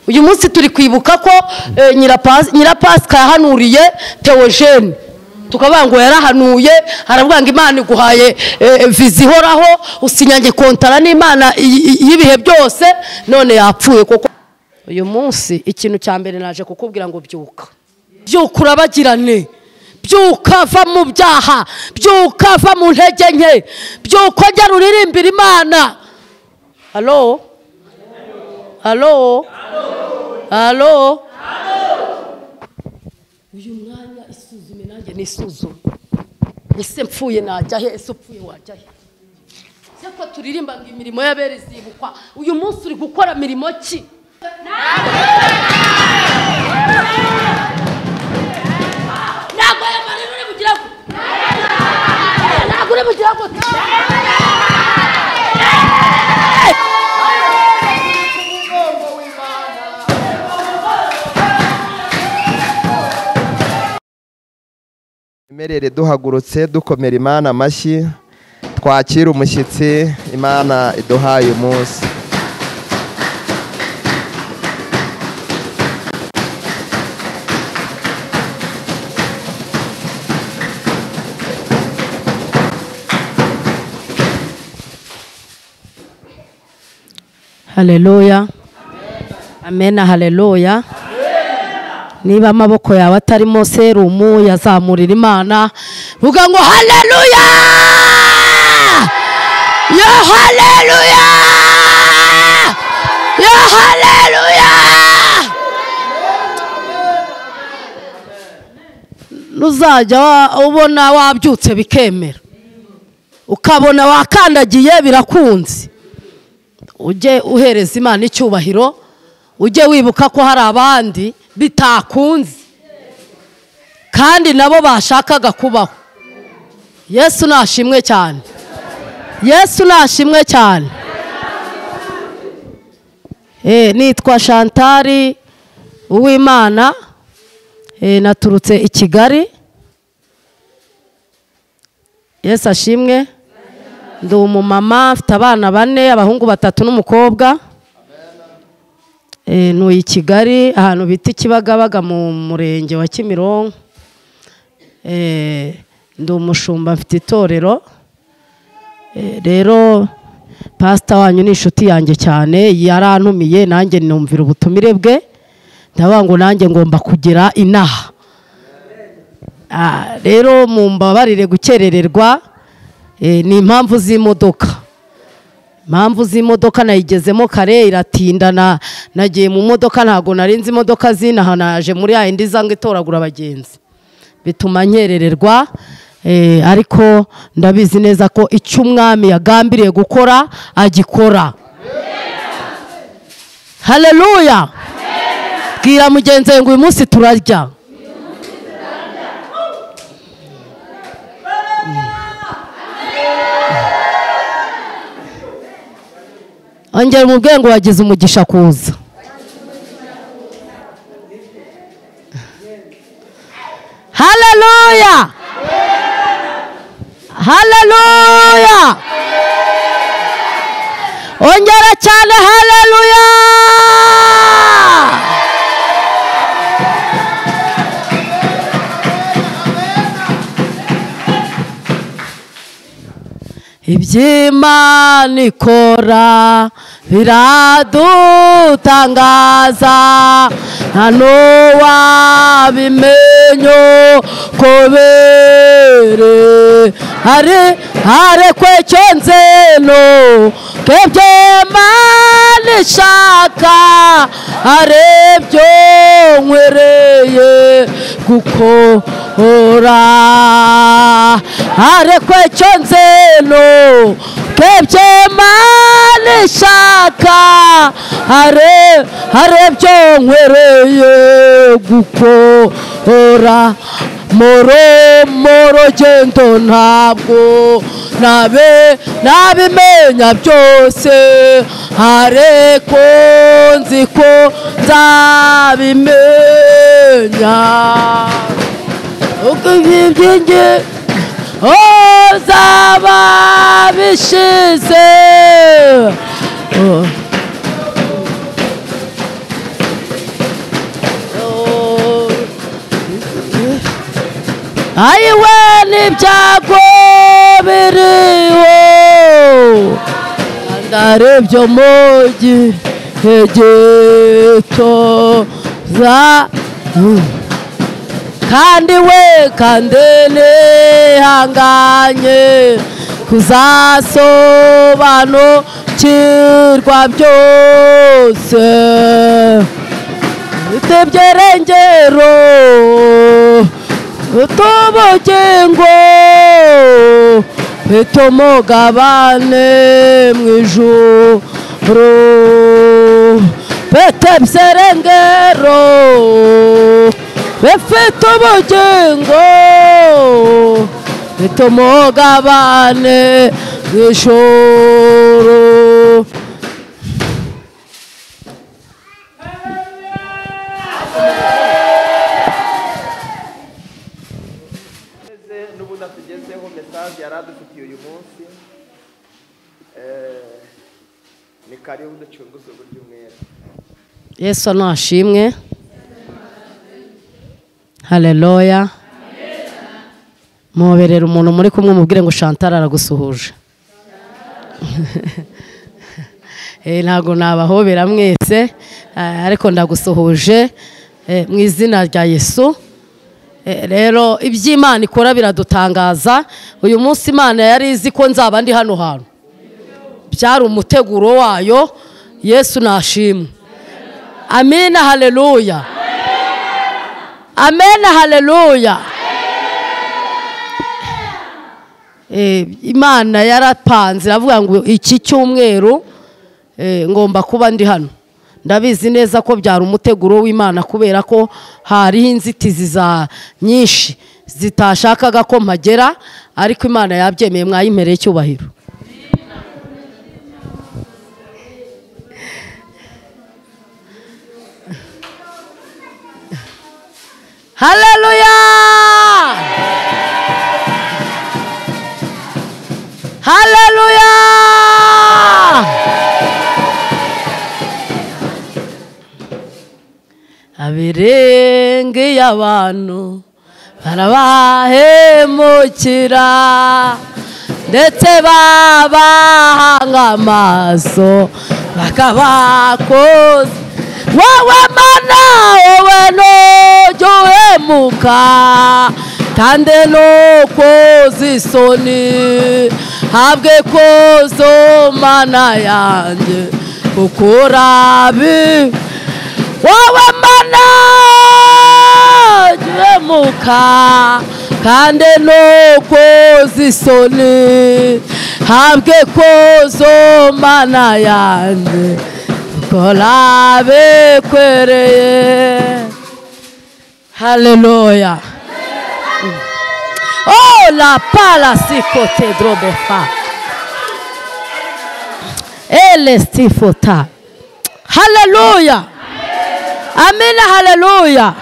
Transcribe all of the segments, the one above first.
Uyu munsi turi kwibuka ko Nyirapasika yahanuriye Theogene, tukavuga ngo yarahanuye, haravuga ngo Imana iguhaye viza ihoraho, usinyange kontara n'Imana y'ibihe byose, none yapfuye koko. Uyu munsi ikintu cya mbere naje kukubwira ngo byuka, byuka urabagirane, byuka va mu byaha, byuka va mu ntege nke, byuka ongera uririmbira Imana. Halo, halo, halo. Uyu mwanya isuzume nanjye nisuzume. Ese mpfuye najya he? Ese upfuye wajya he? Se ko turirimba ngo imirimo y'abera izibukwa, uyu munsi uri gukora mirimo ki? Ntabwo aya marira uri bugira ngo, ntabwo uri bugira ngo. Emerere duhagurutse dukomera Imana amashyi, twakira umushyitsi Imana iduhaye umunsi. Haleluya, amena, haleluya. Niba amaboko yawe atarimo serumu yazamurira Imana, vuga ngo haleluya, yo haleluya, yo haleluya. Nuzajya ubona wabyutse bikemera, ukabona wakandagiye birakunze, ujye uhereza Imana icyubahiro, ujye wibuka ko hari abandi bitakunze kandi nabo bashakaga kubaho. Yesu nashimwe cyane, Yesu nashimwe cyane. Nitwa Chantal Uwimana, naturutse i Kigali. Yesu ashimwe. Ndi umumama, mfite abana bane, abahungu batatu n'umukobwa. Ntuye i Kigali ahantu bita Kibagabaga mu murenge wa Kimironko. Ndi umushumba, mfite itorero. Rero pastor wanyu ni inshuti yanjye cyane, yarantumiye nanjye numvira ubutumire bwe, ndavuga ngo nanjye ngomba kugira inaha. Rero mumbabarire gukerererwa, ni impamvu z'imodoka. Impamvu z'imodoka nayigezemo kare iratinda, nagiye mu modoka ntago narinzi imodoka zinaha, naje muri ya indi zanga itoragura abagenzi, bituma nkerererwa. Ariko ndabizi neza ko icyo umwami yagambiriye gukora agikora. Haleluya. Bwira mugenzi ngo uyu munsi turarya. Ongera umubwiye ngo wagize umugisha kuza. Haleluya, haleluya. Ongera cyane haleluya. Iby'Imana ikora biradutangaza, nta n'uwabimenye ko bere harekwe icyo nzeno kebyo Imana ishaka, arebyo nkwereye gukora, harekwe icyo nzeno kebyo Imana ishaka, harebyo nkwereye gukora. Moro gendo ntabwo nabimenya byose, ariko nzi ko nzabimenya. Uko ibyingi zaba bishize. Ayiwe n'ibyago biriho ndarebye mu gihe gito kandi we kandi nihanganye kuzasobanukirwa byose ibyeringiro utubugingo bitumugabane mu ijuru bete byeringiro bifite ubugingo bitumugabane mu ijuru. N'ubundi atugezeho message yari adufitiye uyu munsi, ni karibu ducunguze uburyo umwera. Yesu nashimwe. Haleluya. Muberera umuntu muri kumwe mubwire ngo Chantal aragusuhuje. Ntago nabahobera mwese ariko ndagusuhuje mu izina rya Yesu. Rero iby'Imana ikora biradutangaza. Uyu munsi Imana yari izi ko nzaba ndi hano hantu, byari umuteguro wayo. Yesu nashimwe. Amina, haleluya. Amena, haleluya. Imana yarapanze iravuga ngo iki cyumweru ngomba kuba ndi hano. Ndabizi neza ko byari umuteguro w'Imana kubera ko hariho inzitizi za nyinshi zitashakaga ko mpagera, ariko Imana yabyemeye. Mwayimpereye icyubahiro. Haleluya. Haleluya. Abirengeye abantu barabahemukira ndetse babahanga amaso bakabakoza. Wowe Mana wowe ntujya uhemuka kandi ntukoze isoni, habwe kozo Mana yanjye kuko urabi. Wowe Mana ntujya uhemuka kandi ntukoze isoni, habwe kozo Mana yanjye kolabe kwereye. Haleluya. Oh la pala sikote drobofa elestifota. Haleluya. Amina, haleluya.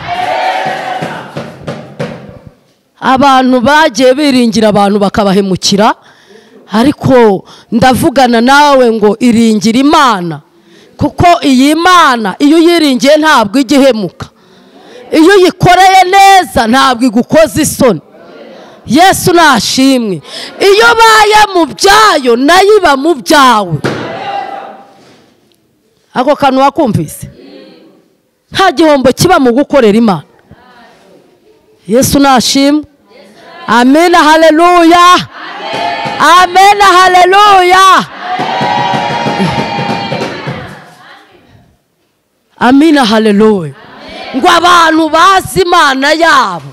Abantu bagiye biringira abantu bakabahemukira, ariko ndavugana nawe ngo iringira Imana, kuko iyi Imana iyo uyiringiye ntabwo igihemuka, iyo uyikoreye neza ntabwo igukoza isoni. Yesu nashimwe. Iyo baye mu byayo nayo iba mu byawe. Ako kantu wakumvise? Nta gihombo kiba mu gukorera Imana. Yesu nashimwe. Amina, haleluya. Amina, haleluya. Amina, haleluya. Ngo abantu bazi Imana yabo,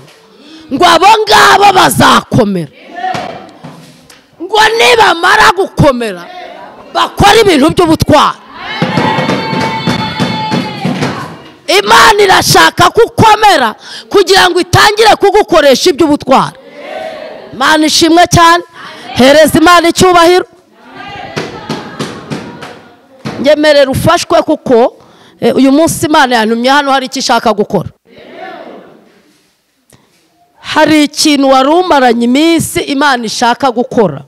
ngo abo ngabo bazakomera, ngo nibamara gukomera bakora ibintu by'ubutwari. Imana irashaka kukomera kugira ngo itangire kugukoresha iby'ubutwari. Imana ishimwe cyane. Hereza Imana icyubahiro. Ngemerera ufashwe kuko uyu munsi Imana yantumye hano hari icyo ishaka gukora. Hari ikintu wari umaranye iminsi Imana ishaka gukora.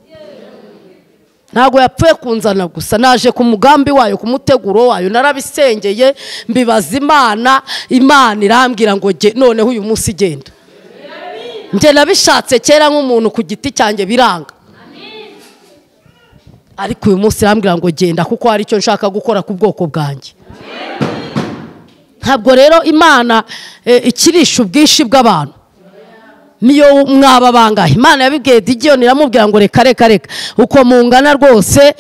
Ntabwo yapfuye kunzana gusa, naje ku mugambi wayo, ku muteguro wayo, narabisengeye mbibaza Imana, Imana irambwira ngo noneho uyu munsi genda. Njye nabishatse kera nk'umuntu ku giti cyanjye biranga, ariko uyu munsi irambwira ngo genda kuko hari icyo nshaka gukora ku bwoko bwanjye. Ntabwo rero Imana ikirisha ubwinshi bw'abantu, niyo mwaba bangahe. Imana yabibwiye Gideyoni iramubwira ngo reka reka reka, uko mungana rwose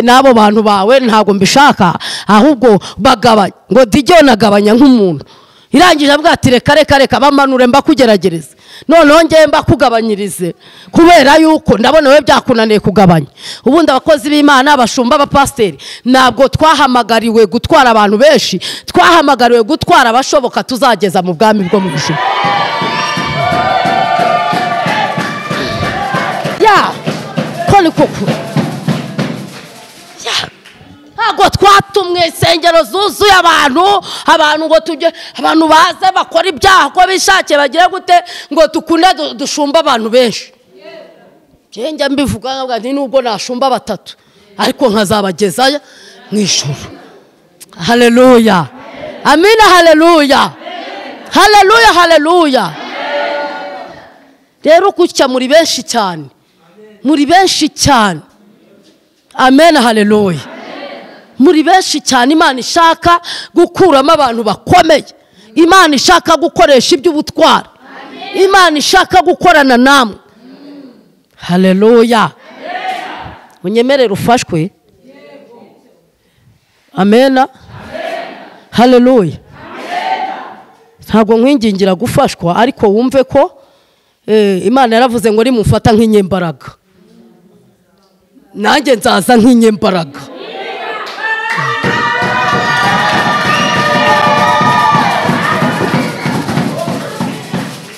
n'abo bantu bawe ntabwo mbishaka, ahubwo bagabanya. Ngo Gideyoni agabanya nk'umuntu. Irangije avuga ati reka reka reka, bamanure mbakugeragereze, noneho ngewe mbakugabanyirize, kubera yuko ndabona we byakunaniye kugabanya. Ubundi abakozi b'Imana, abashumba, abapasiteri, ntabwo twahamagariwe gutwara abantu benshi, twahamagariwe gutwara abashoboka tuzageza mu bwami bwo mu ijuru. Ya ko ni koko ntabwo twatumwe insengero zuzuye abantu, abantu ngo tujye, abantu baze bakora ibyaha ko bishakiye bagire gute, ngo tukunde dushumba abantu benshi. Njye mbivuga nkavuga nti nubwo nashumba batatu ariko nkazabageza mu ijuru. Haleluya, amina, haleluya, haleluya, haleluya. Rero gutya muri benshi cyane, muri benshi cyane. Amen, haleluya. Muri benshi cyane. Imana ishaka gukuramo abantu bakomeye, Imana ishaka gukoresha iby'ubutwara, Imana ishaka gukorana namwe. Haleluya. Unyemerere ufashwe. Amena, haleluya. Ntabwo nkwingingira gufashwa, ariko wumve ko Imana yaravuze ngo nimufata nk'inyembaraga, nanjye nzaza nk'inyembaraga.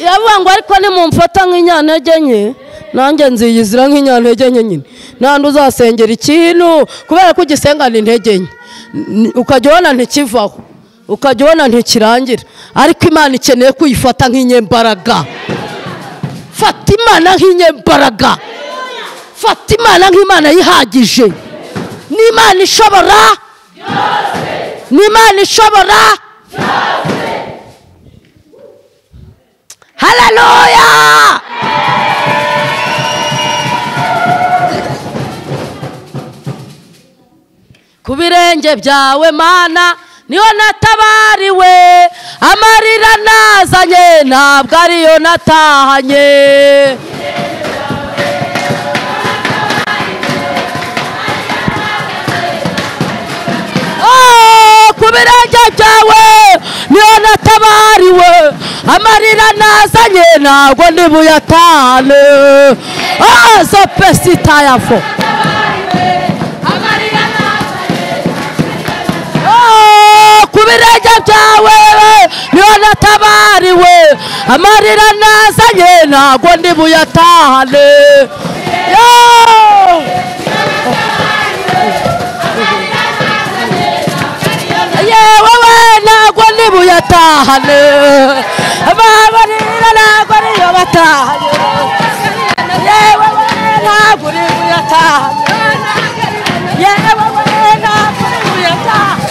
Iravuga ngo ariko nimumfata nk'inyantege nke, nanjye nziyizira nk'inyantege nke nyine. Nta uzasengera ikintu kubera ko ugisengana intege nke, ukajya ubona ntikivaho, ukajya ubona ntikirangira, ariko Imana ikeneye kuyifata nk'inyembaraga. Fata Imana nk'inyembaraga, fata Imana nk'Imana yihagije. Ni Imana ishobora byose, ni Imana ishobora byose. Haleluya. Ku birenge byawe Mana niho natabariwe, amarira nazanye ntabwo ariyo natahanye. Ku birenge byawe niho natabariwe, amarira nazanye ntabwo ndibuyatahane. Zo pesitayafo ku birenge byawe niho natabariwe, amarira nazanye ntabwo ndibuyatahane. Yewe we ntabwo ndibuyatahane, amarira ntabwo ariyo batahane. Yewe we ntabwo ndibuyatahane, yewe we ntabwo ndibuyatahane.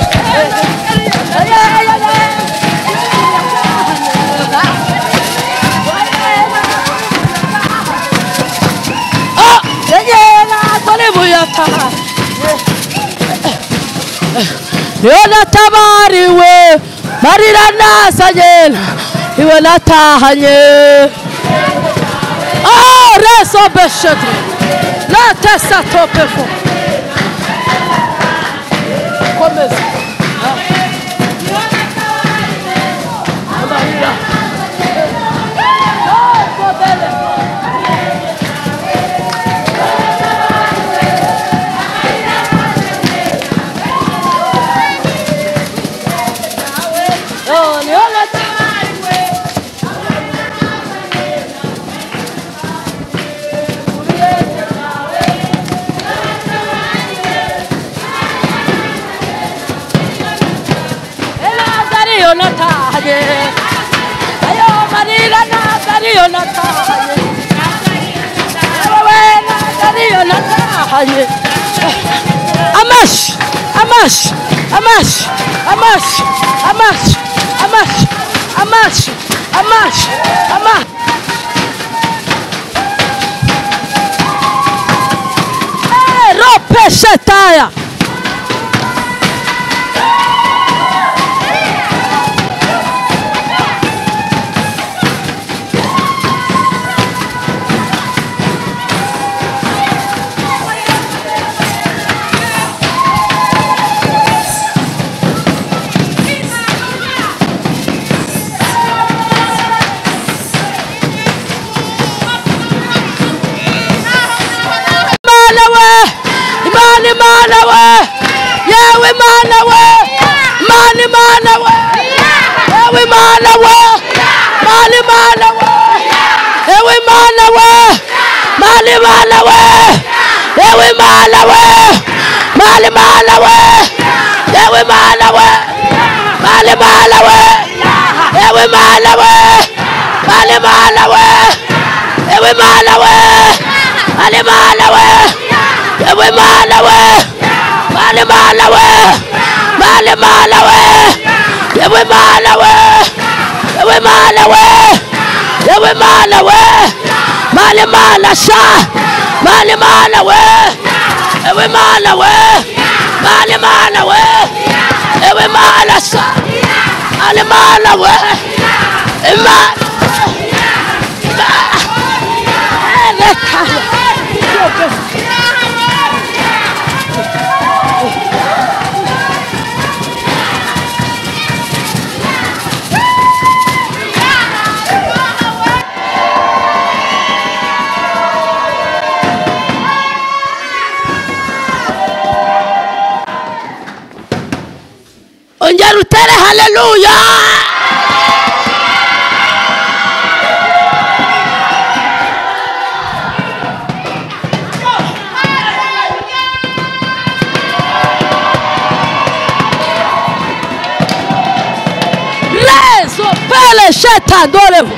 Niho natabariwe, marira nazanye iwe natahanye. Reso beshedre latesa topefo. Komeza. Amash, amash, amash, amash, amash, amash, amash, amash, amash. Peshetaya. Imana we, yewe Imana we, Imana Imana we, yewe Imana we, Imana Imana we, yewe Imana we, Imana Imana we, yewe Imana we, Imana Imana we, yewe Imana we, Imana Imana we, yewe Imana we, Imana Imana we, yewe Imana we, Imana Imana we. Ewe Imana we, Imana Imana we, Imana Imana we, Ewe Imana we, Ewe Imana we, Ewe Imana we, Imana Imana sha, Imana Imana we, Ewe Imana we, Imana Imana we, Ewe Imana sha, Imana Imana we, Imana. Ongera utere haleluya. Rezo pele sheta dolevo.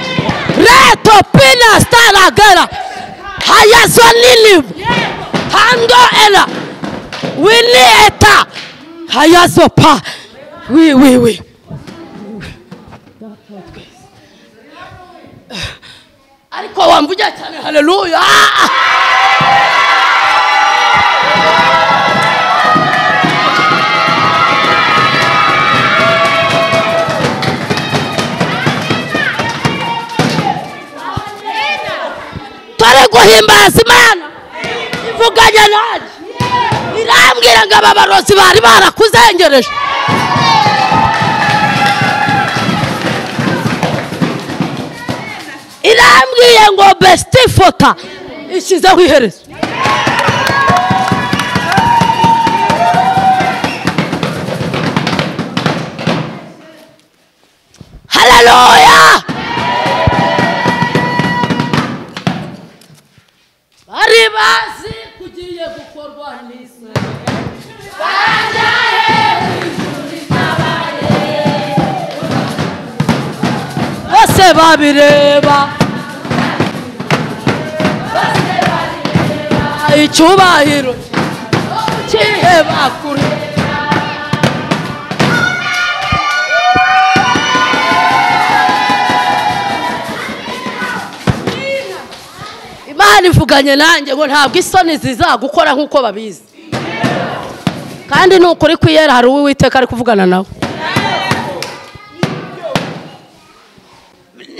Reto pina stara gara. Hayazo niliv. Hando ela. Wili eta. Hayazo pa. Oui, oui, oui. Ariko wamvuja cyane haleluya. Tore guhimbaza Imana. Ivuganye nanjye. Irambwira ngo aba barozi bari barakuzengereje. Irambwiye ngo besti fota ishyizeho iherezo. Haleluya. Bari bazi kugiye gukorwa n'isi. Bose babireba. Icyubahiro kiheba kure. Imana ivuganye nanjye ngo ntabwo isoni zizagukora nk'uko babizi. Kandi ni ukuri kwiyera hari Uwiteka ari kuvugana nawe.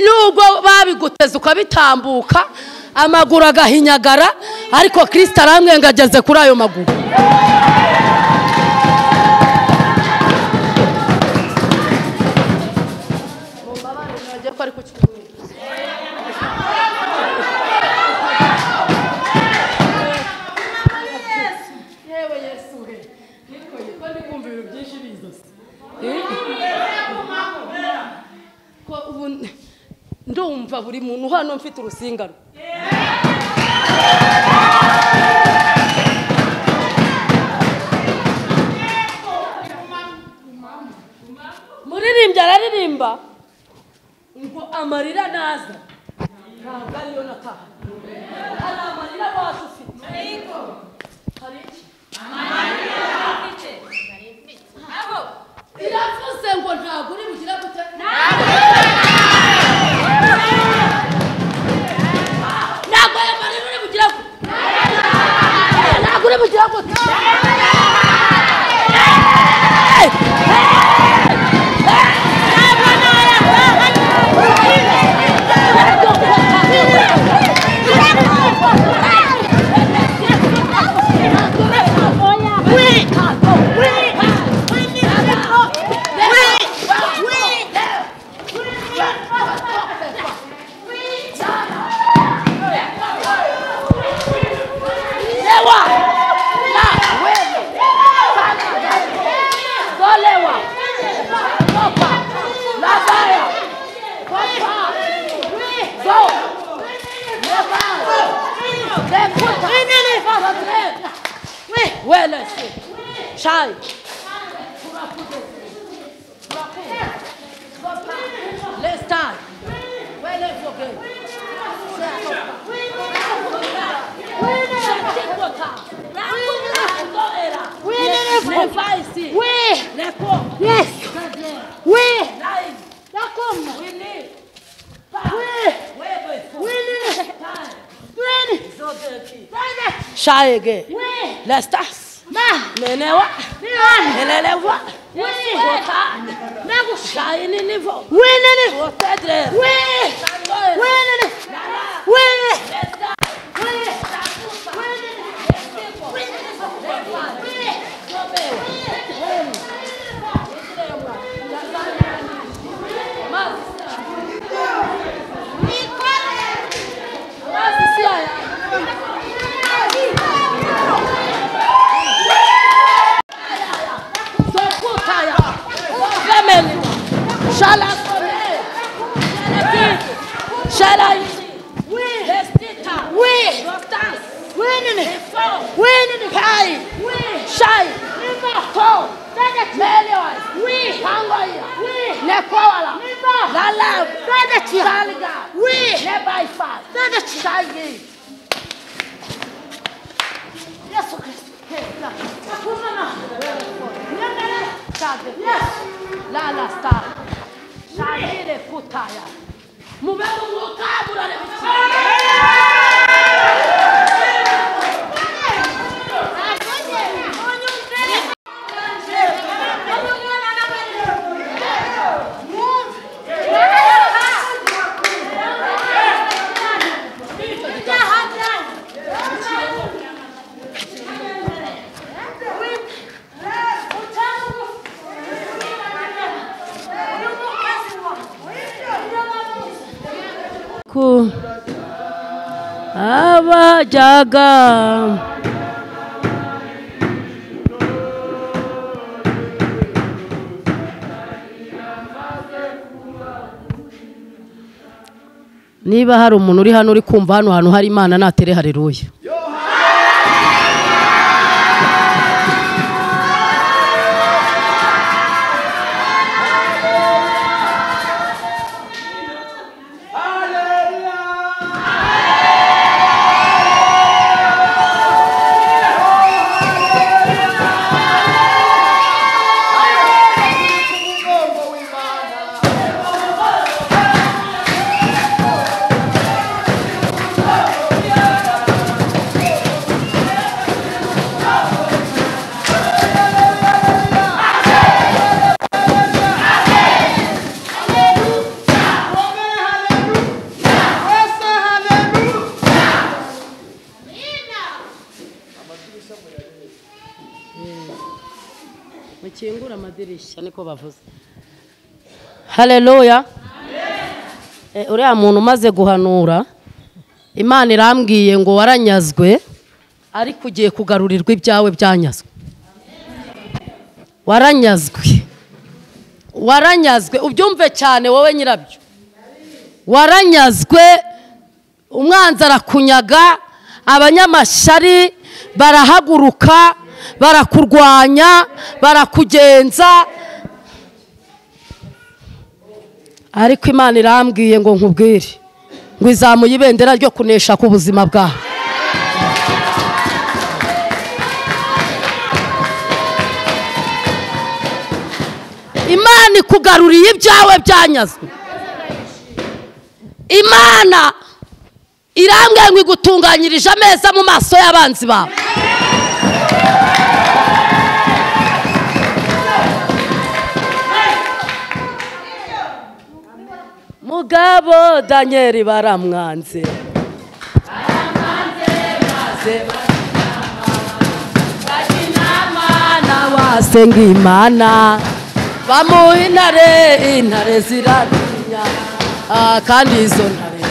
Nubwo babiguteza ukabitambuka amaguru agahinyagara, ariko Kristo aramwenga ageze kuri ayo maguru. Ndumva buri muntu hano mfite urusingano. Muririmbyi araririmba ngo amarira naza ntabwo ariyo nataha. Hari amarira wacu ufite. Hari iki? Amarira ufite. Iravuze ngo ntabwo uri bugira gute? Ntabwo aya marira uri bugira gute? Ntabwo uri bugira gute? Welesi. Shai. Let's start. Shaege. Let's Nenewa. Nelelewa. Abajaga niba hari umuntu uri hano uri kumva hano hantu hari Imana natere haleluya. Mukingura amadirishya niko bavuze. Haleluya. Uriya muntu umaze guhanura Imana irambwiye ngo waranyazwe ariko ugiye kugarurirwa ibyawe byanyazwe. Waranyazwe. Waranyazwe ubyumve cyane wowe nyirabyo. Waranyazwe umwanzi arakunyaga, abanyamashyari barahaguruka barakurwanya barakugenza, ariko Imana irambwiye ngo nkubwire ngo izamuye ibendera ryo kunesha ku buzima bwawe. Imana ikugaruriye ibyawe byanyazwe. Imana irambwiye ngo igutunganyirije ameza mu maso y'abanzi bawe. Mugabo Daniel baramwanze wasenga Imana bamuha intare, intare ziratinya kandi izo ntare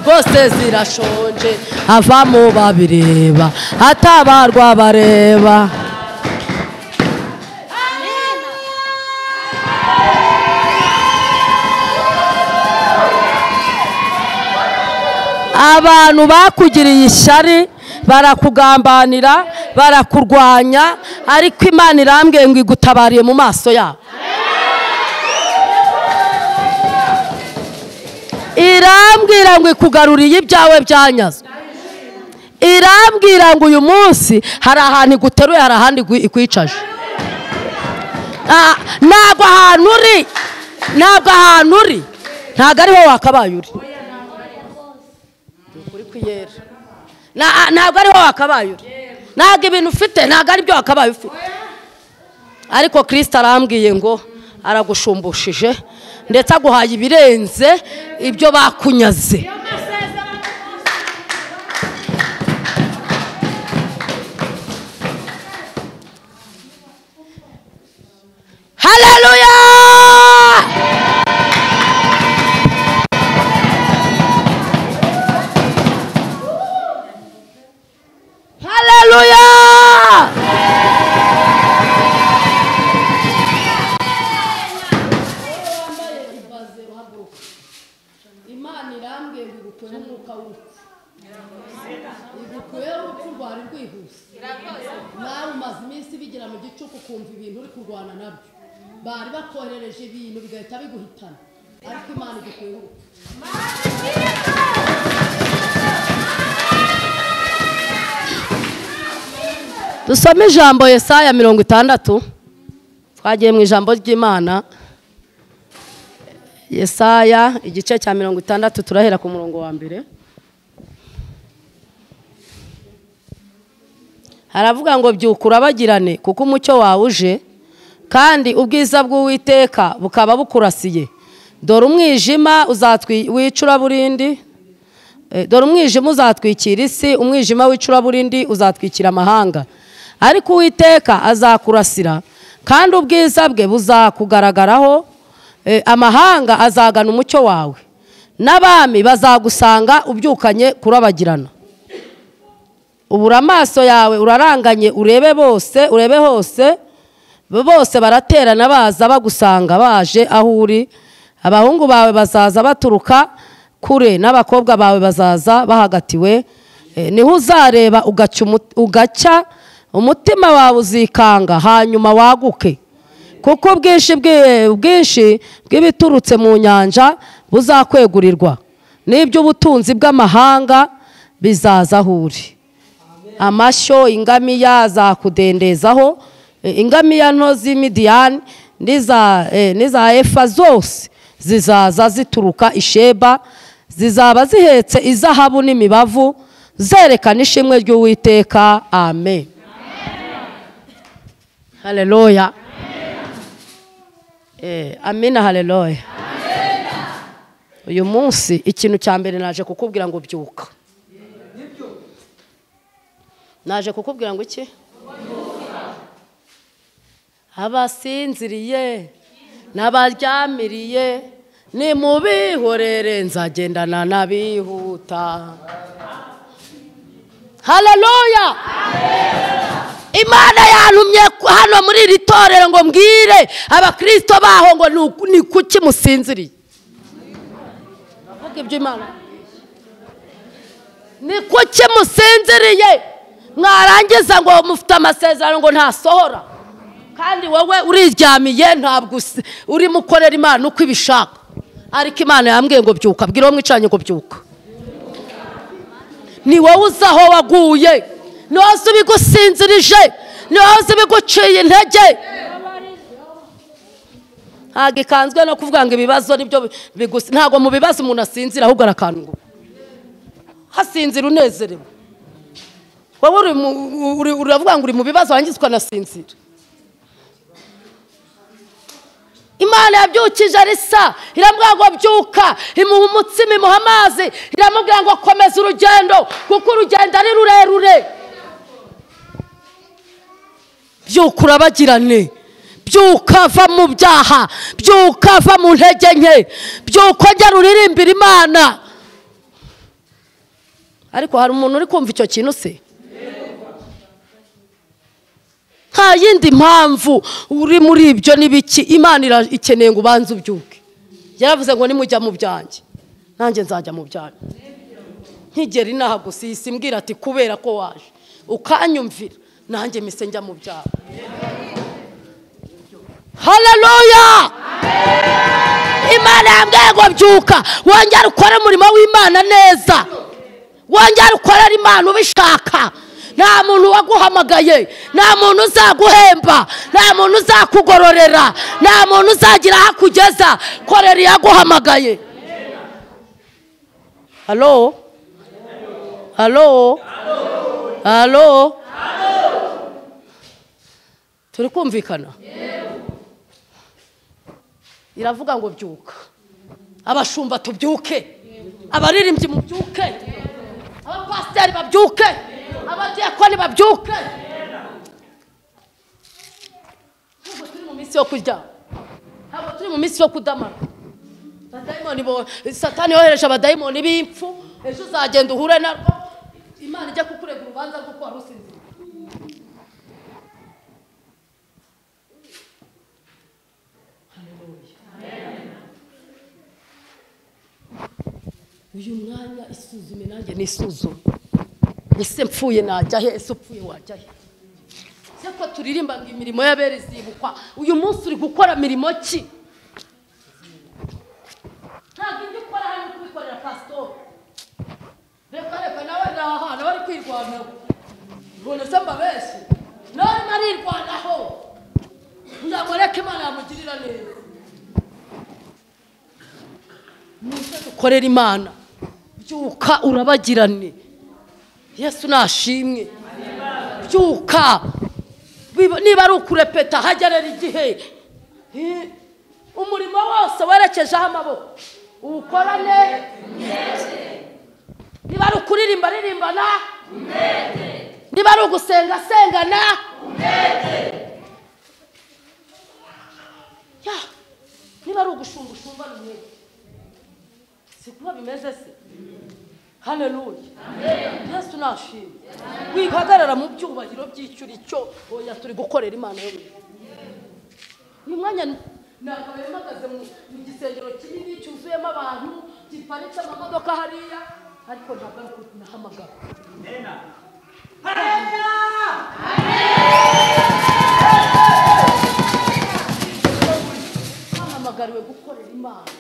rwose zirashonje, avamo babireba atabarwa bareba. Abantu bakugiriye ishyari barakugambanira Barakurwanya, ariko Imana irambwiye ngo igutabariye mu maso yabo. Irambwira ngo ikugaruriye ibyawe byanyazwe. Irambwira ngo uyu munsi hari ahantu iguteruye, hari ahandi ikwicaje. Ntabwo ahantu uri, ntabwo ahantu uri, ntabwo ariho wakabaye uri. Ntabwo ariho wakabaye uri, ntabwo ibintu ufite ntabwo ari byo wakabaye ufite. Ariko Kristo arambwiye ngo aragushumbushyije, ndetse aguhaye ibirenze ibyo bakunyaze. Haleluya! Haleluya! Imana irambwiye ngo igukuye umwuka w'urupfu, igukuye urupfu rwari rwihuse. Nawe umaze iminsi bigira mu gicuku ukumva ibintu uri kurwana nabyo, bari bakoherereje ibintu bigahita biguhitana, ariko Imana igukuye urupfu. Dusome ijambo Yesaya 60. Twagiye mu ijambo ry'Imana. Yesaya igice cya 60 turahera ku murongo wa mbere. Haravuga ngo byuka urabagirane, kuko umucyo wawe uje, kandi ubwiza bw'Uwiteka bukaba bukurasiye. Dore umwijima w'icuraburindi, dore umwijima uzatwikira isi, umwijima w'icuraburindi uzatwikira amahanga. Ariko Uwiteka azakurasira, kandi ubwiza bwe buzakugaragaraho. Amahanga azagana umucyo wawe, n'abami bazagusanga ubyukanye kurabagirana. Ubura amaso yawe uraranganye, urebe bose, urebe hose, bose baraterana baza bagusanga baje aho uri. Abahungu bawe bazaza baturuka kure, n'abakobwa bawe bazaza bahagatiwe. Niho uzareba ugacya, umutima wawe uzikanga, hanyuma waguke, kuko ubwinshi bw'ibiturutse mu nyanja buzakwegurirwa, n'iby'ubutunzi bw'amahanga bizaza aho uri. Amashyo ingamiya azakudendezaho, ingamiya nto z'Imidiyani n'iza Efa zose zizaza zituruka i Sheba, zizaba zihetse izahabu n'imibavu, zerekana ishimwe ry'Uwiteka. Amen. Haleluya. Amina. Haleluya. Uyu munsi ikintu cya mbere naje kukubwira ngo byuka. Naje kukubwira ngo iki? Abasinziriye n'abaryamiriye nimubihorere, nzagendana n'abihuta. Haleluya. Imana yantumye hano muri iri torero ngo mbwire abakristo baho ngo ni kuki musinziriye. Avuga ibyo Imana. Ni kuki musinziriye? Mwarangiza ngo mufite amasezerano ngo ntasohora, kandi wowe uriryamiye, ntabwo urimo ukorera Imana uko ibishaka. Ariko Imana yambwiye ngo byuka, bwira uwo mwicanye ngo byuka. Ni wowe uzi aho waguye, ni wowe uzi ibigusinzirije, ni wowe uzi ibiguciye intege. Ntabwo ikanzwe no kuvuga ngo ibibazo nibyo bigusi, ntabwo mu bibazo umuntu asinzira, ahubwo arakanguka. Hasinzira unezerewe. Wowe uravuga ngo uri mu bibazo wangiza ukanasinzira. Imana yabyukije Elisa, iramubwira ngo byuka, imuha umutsima, imuha amazi, iramubwira ngo komeza urugendo, kuko urugendo ari rurerure. Byuka urabagirane, byuka va mu byaha, byuka va mu ntege nke, byuka ongera uririmbira Imana. Ariko hari umuntu uri kumva icyo kintu se? Nta yindi mpamvu uri muri ibyo n'ibiki, Imana ikeneye ngo ubanze ubyuke. Yaravuze ngo nimujya mu byanjye, nanjye nzajya mu byanyu. Nkigera inaha gusa isimbwira ati kubera ko waje ukanyumvira, Nanjye mise njya mu byaha. Haleluya! Imana yambwiye ngo byuka, wongere ukore umurimo w'Imana neza. Wongere ukorere Imana ubishaka. Nta muntu waguhamagaye, nta muntu uzaguhemba, nta muntu uzakugororera, nta muntu uzagira aho akugeza. Korera iyaguhamagaye. Halo? Halo? Halo? Turi kumvikana? Iravuga ngo byuka. Abashumba tubyuke, abaririmbyi mubyuke, abapasiteri babyuke, abadiyakoni babyuke. Ntabwo turi mu minsi yo kurya, ntabwo turi mu minsi yo kudamara. Abadayimoni bo Satani yohereje abadayimoni b'impfu, ejo uzagenda uhure narwo, Imana ijya kukurega urubanza rw'uko wari usinziriye. Uyu mwanya isuzume nanjye nisuzume. Ese mpfuye najya he? Ese upfuye wajya he? Se ko turirimba ngo imirimo y'abere izibukwa, uyu munsi uri gukora mirimo ki? Ntabwo ibyo ukora hano kubikorera pastor. Reka reka nawe naha nawe ari kwirwanaho. Mbona se mbabeshye? Nawe arirwanaho. Nzamureke Imana yamugirira neza. Muze dukorera Imana. Byuka urabagirane. Yesu nashimwe. Byuka. Niba ari ukurepeta hagerera igihe. Umurimo wose werekejeho amaboko uwukorane. Niba ari ukuririmba ririmbana. Niba ari ugusenga sengana. Niba ari ugushumba ushumbana umwete. Sikuba bimeze se? Haleluya. Yesu nashimwe. Wihagarara mu byubahiro by'icyo icyo oya turi gukorera Imana yo. Uyu mwanya nakabaye mpagaze mu gisengero kinini cyuzuyemo abantu, giparitse amamodoka hariya, ariko ntabwo ari nahamagara. Nahamagariwe gukorera Imana.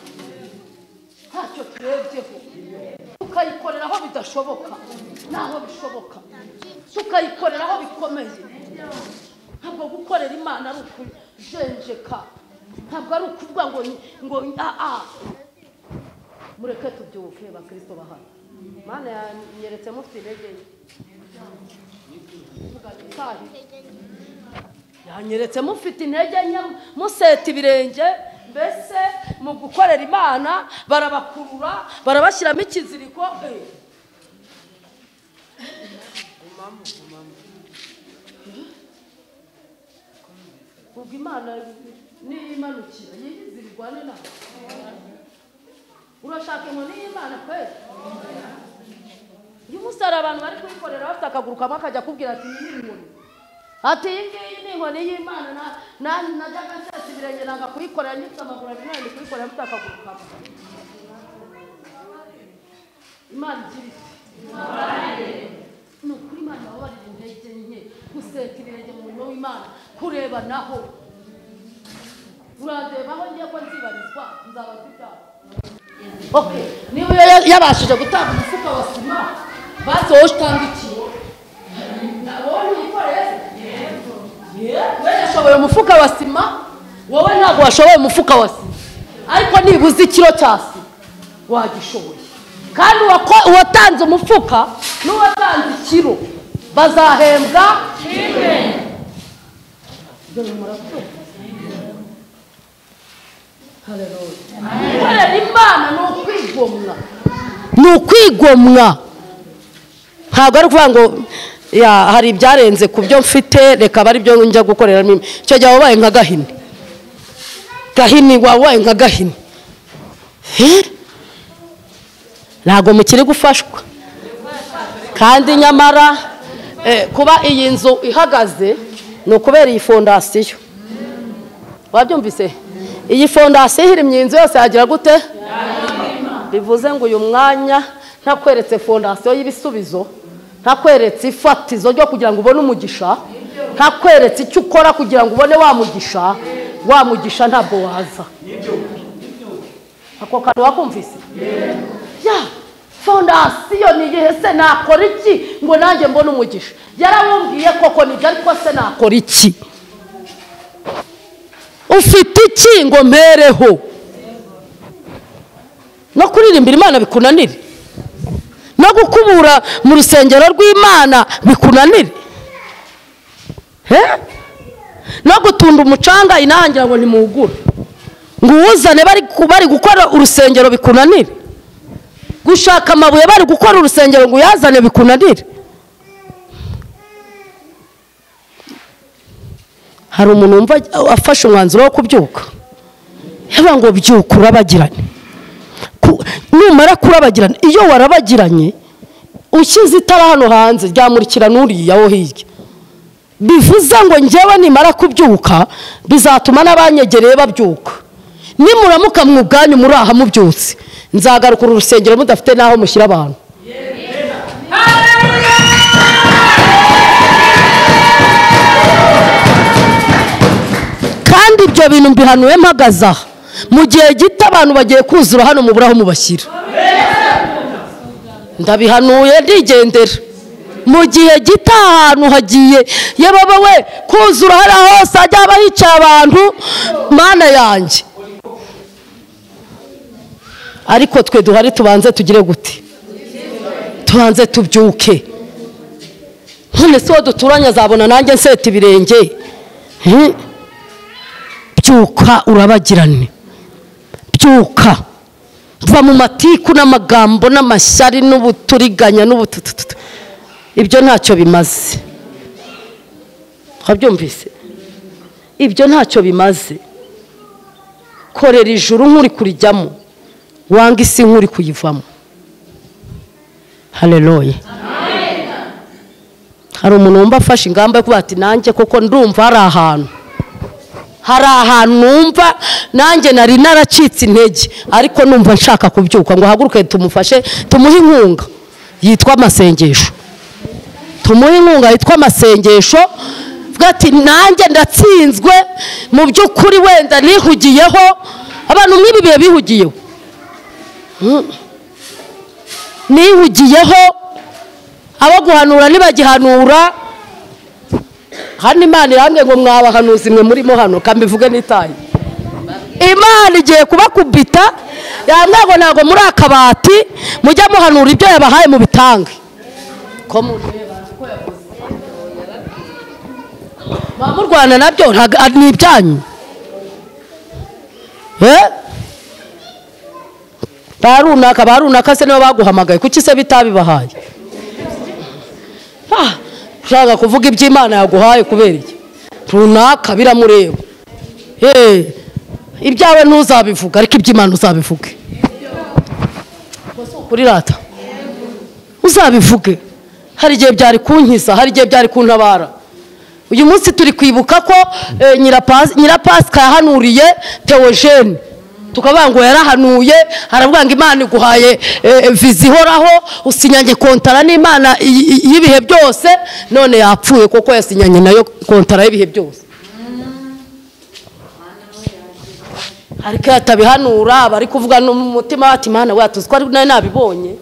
Ntacyo turebyeho, tukayikorera aho bidashoboka naho bishoboka, tukayikorera aho bikomeye. Ntabwo gukorera Imana ari ukujenjeka, ntabwo ari ukuvuga ngo ngo a mureke tubyuke bakristo bahana. Imana yanyeretse mufite intege nke, yanyeretse mufite intege nke, museta ibirenge. Mbese mu gukorera Imana barabakurura, barabashyiramo ikiziriko. Ubwo Imana niyimanukira yizirirwane nawe. Urashaka inkoni y'Imana kweli? Uyu munsi hari abantu bari kuyikorera bafite akaguru kamwe akajya akubwira ati iyi ni inkoni. Ati iyi ngiyi ni inkoni y'Imana, najyaga nsesa ibirenge nanga kuyikorera nyitse amaguru abiri none ndi kuyikorera mfite akaguru kamwe. Imana igira iti ni ukuri Imana ibabarira intege nke, guseta ibirenge mu murimo w'Imana, kurebanaho. Uradebaho ngiye ko nzibarizwa nzabaza ibyaha. Okay, niba yabashije gutanga umufuka wa sima, basi wowe utanga ikiro. Wowe ntuyikoreye se? We yashoboye umufuka wa sima, wowe ntabwo washoboye umufuka wa sima, ariko nibuze ikiro cya sima wagishoboye. Kandi uwatanze umufuka n'uwatanze ikiro bazahembwa kimwe. Gukorera Imana ni ukwigomwa, ni ukwigomwa. Ntabwo ari ukuvuga ngo hari ibyarenze ku byo mfite reka bari byo njya gukorera. Icyo gihe wabaye nka Gahini. Gahini wabaye nka Gahini. Ntabwo mukiri gufashwa. Kandi nyamara kuba iyi nzu ihagaze ni ukubera iyi fondasiyo. Wabyumvise? Iyi fondasiyo ihirimye inzu yose yagira gute? Bivuze ngo uyu mwanya ntakweretse fondasiyo y'ibisubizo, ntakweretse ifatizo ryo kugira ngo ubone umugisha, Ntakweretse icyo ukora kugira ngo ubone wa mugisha, wa mugisha ntabwo waza. Ako kantu wakumvise? Ya fondasiyo ni iyihe se? Nakora iki ngo nanjye mbone umugisha? Yarawumbwiye koko nibyo, ariko se nakora iki? Ufite iki ngo mpereho? No kuririmbira Imana bikunanire, no gukubura mu rusengero rw'Imana bikunanire, no gutunda umucanga inangira ngo nimugure ngo uwuzane bari gukora urusengero bikunanire, gushaka amabuye bari gukora urusengero ngo uyazane bikunanire. Hari umuntu wumva afashe umwanzuro wo kubyuka, yaba ngo byuka urabagirane. Numara kurabagirana, iyo warabagiranye ushyize itara hano hanze ryamurikira n'uriya wo hirya, bivuze ngo njyewe nimara kubyuka bizatuma n'abanyegereye babyuka. Nimuramuka mu bwanyu muri aha mubyutse, nzagaruka uru rusengero mudafite n'aho mushyira abantu. Kandi ibyo bintu mbihanuye mpagaze aha, mu gihe gito abantu bagiye kuzura hano mubura aho mubashyira. Ndabihanuye ndigendera. Mu gihe gito ahantu hagiye yababa we kuzura hari hose hajya haba hicaye abantu, Mana yanjye. Ariko twe duhari tubanze tugire gute? Tubanze tubyuke. None se uwo duturanye azabona nanjye nseta ibirenge? Byuka urabagirane, byuka va mu matiku n'amagambo n'amashyari n'ubuturiganya n'ubutututu, ibyo ntacyo bimaze. Wabyumvise? Ibyo ntacyo bimaze. Korera ijuru nk'uri kurijyamo, wanga isi nk'uri kuyivamo. Haleluya. Hari umuntu wumva afashe ingamba yo kuba ati nanjye koko ndumva hari ahantu, hari ahantu numva nanjye nari naracitse intege, ariko numva nshaka kubyuka, ngo haguruke tumufashe, tumuhe inkunga yitwa amasengesho. Tumuhe inkunga yitwa amasengesho. Vuga ati nanjye ndatsinzwe mu by'ukuri, wenda nihugiyeho. Abantu mw'ibi bihe bihugiyeho, nihugiyeho, abo guhanura nibagihanura. Hano Imana irambwiye ngo mwabahanuzi mwe murimo hano, kambivuge n'itayi. Imana igiye kubakubita, yambwiye ngo ntabwo muri akabati mujya muhanura ibyo yabahaye mu bitange. Ko murwana nabyo ni ibyanyu. Barunaka barunaka se nibo baguhamagaye, kuki se bitabibahaye? Ushaka kuvuga iby'Imana yaguhaye kubera iki? Runaka biramureba. Ibyawe ntuzabivuga, ariko iby'Imana uzabivuge. Kuri rata uzabivuge. Hari igihe byari kunkiza, hari igihe byari kuntabara. Uyu munsi turi kwibuka ko Nyirapasika yahanuriye Theogene, tukavuga ngo yarahanuye, aravuga ngo Imana iguhaye viza ihoraho, usinyanye kontara n'Imana y'ibihe byose, none yapfuye kuko yasinyanye nayo kontara y'ibihe byose. Ariko yatabihanura bari kuvuga n'umutima ati Imana we tuzi ko ari nabibonye.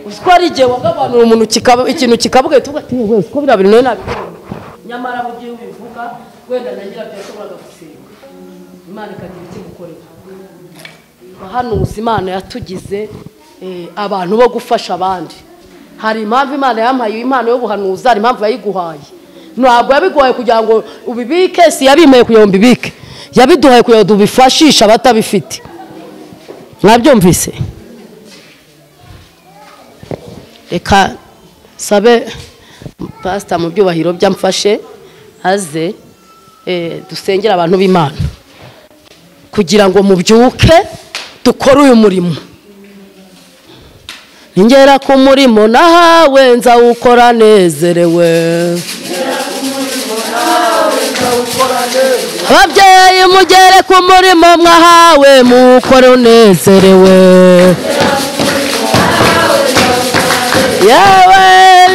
Uzi ko ari igihe wagabanura umuntu ikintu kikabuga tuvuga ati we uko biriya bintu nabibonye, nyamara mu gihe ubivuga wenda na nyirabyo yashoboraga gusenga Imana ikagira icyo imukorera. Abahanuzi Imana yatugize abantu bo gufasha abandi. Hari impamvu Imana yampaye impano y'ubuhanuzi, hari impamvu yayiguhaye. Ntabwo yabiguhaye kugira ngo ubibike, si yabimpaye kugira ngo mbibike, yabiduhaye kugira ngo tubifashishe abatabifite. Mwabyumvise? Reka sabe pastor mu byubahiro byamfashe aze dusengera abantu b'Imana kugira ngo mubyuke dukore uyu murimo. Ningera ku murimo nahawe nzawukora nezerewe. Ababyeyi mugere ku murimo mwahawe mukore unezerewe. Yewe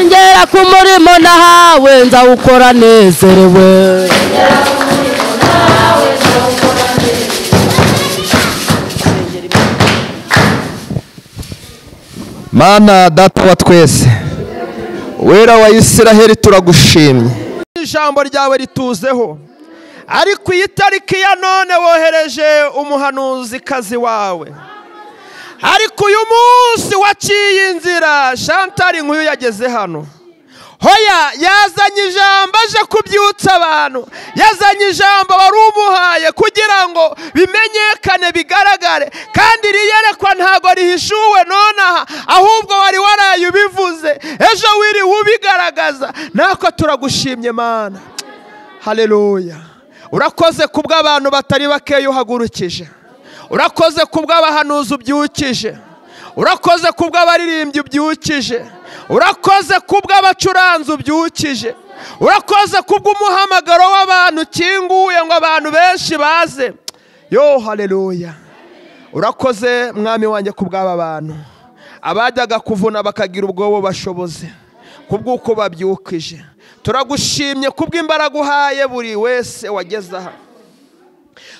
ngera Nzagera ku murimo nahawe nzawukora nezerewe. Mana data wa twese, wera wa Isiraheli, turagushimye. Ijambo ryawe rituzeho, ariko iyi tariki ya none wohereje umuhanuzi kazi wawe, ariko uyu munsi waciye inzira. Chantal Nkuyu yageze hano, hoya yazanye ijambo aje kubyutsa abantu, yazanye ijambo wari umuhaye kugira ngo bimenyekane bigaragare, kandi riyerekwa ntago rihishuwe nonaha, ahubwo wari waraye ubivuze ejo wiriwe ubigaragaza. Nako turagushimye Mana, haleluya. Urakoze kubw'abantu batari bakeya uhagurukije, urakoze kubw'abahanuzi ubyukije, urakoze kubw'abaririmbyi ubyukije, urakoze kubw'abacuranzi ubyukije, urakoze kubw'umuhamagaro w'abantu ukinguye ngo abantu benshi baze. Yo haleluya. Urakoze mwami wanjye kubw'aba bantu abajyaga kuvuna bakagira ubwobo bashoboze kubw'uko babyukije. Turagushimye kubw'imbaraga uhaye buri wese wageze aha.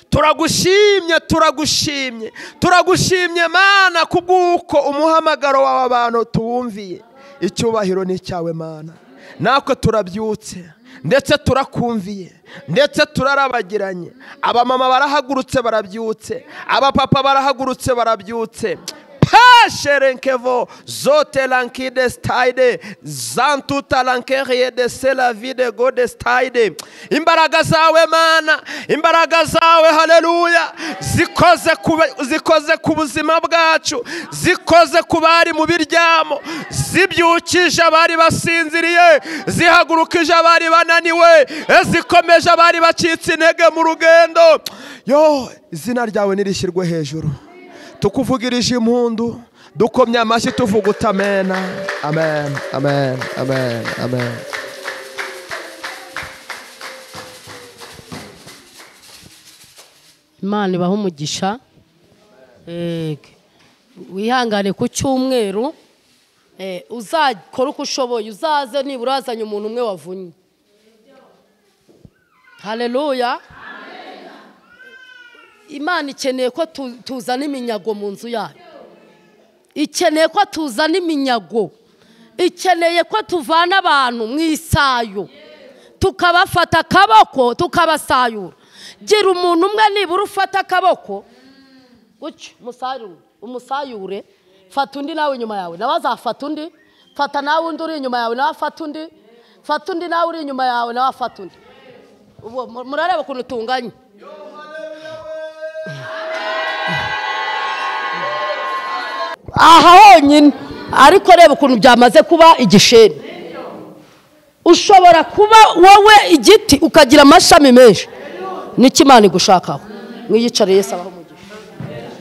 Turagushimye, turagushimye, turagushimye Mana kubw'uko umuhamagaro wawe abantu tuwumviye. Icyubahiro ni cyawe Mana. Natwe turabyutse ndetse turakumviye ndetse turarabagiranye. Abamama barahagurutse barabyutse, abapapa barahagurutse barabyutse. Pasherenkevo zote lankide stide zantuta lankerie de selavide gode stide. Imbaraga zawe Mana, imbaraga zawe haleluya, zikoze ku buzima bwacu, zikoze ku bari mu biryamo, zibyukije abari basinziriye, zihagurukije abari bananiwe, zikomeje abari bacitse intege mu rugendo. Yo, izina ryawe nirishyirwe hejuru. Tukuvugirije impundu, dukomye amashyi tuvuga amen, amen, amen, amen, amen. Imana ibahe umugisha. Wihangane ku cyumweru, uzakora uko ushoboye, uzaze nibura wazanye umuntu umwe wavunye. Haleluya. Imana ikeneye ko tuzana iminyago mu nzu yayo, ikeneye ko tuzana iminyago, ikeneye ko tuvana abantu mu isayo, tukabafata akaboko tukabasayura. Gira umuntu umwe nibura ufata akaboko gutyo umusayure, fata undi nawe inyuma yawe nawe azafata undi, fata nawe undi uri inyuma yawe nawe afata undi, fata undi nawe uri inyuma yawe nawe afata undi. Ubu murareba ukuntu tunganye. Aha honyine, ariko reba ukuntu byamaze kuba igisheni. Ushobora kuba wowe igiti ukagira amashami menshi. Niki Imana igushakaho? Mwiyicare Yesu abaho.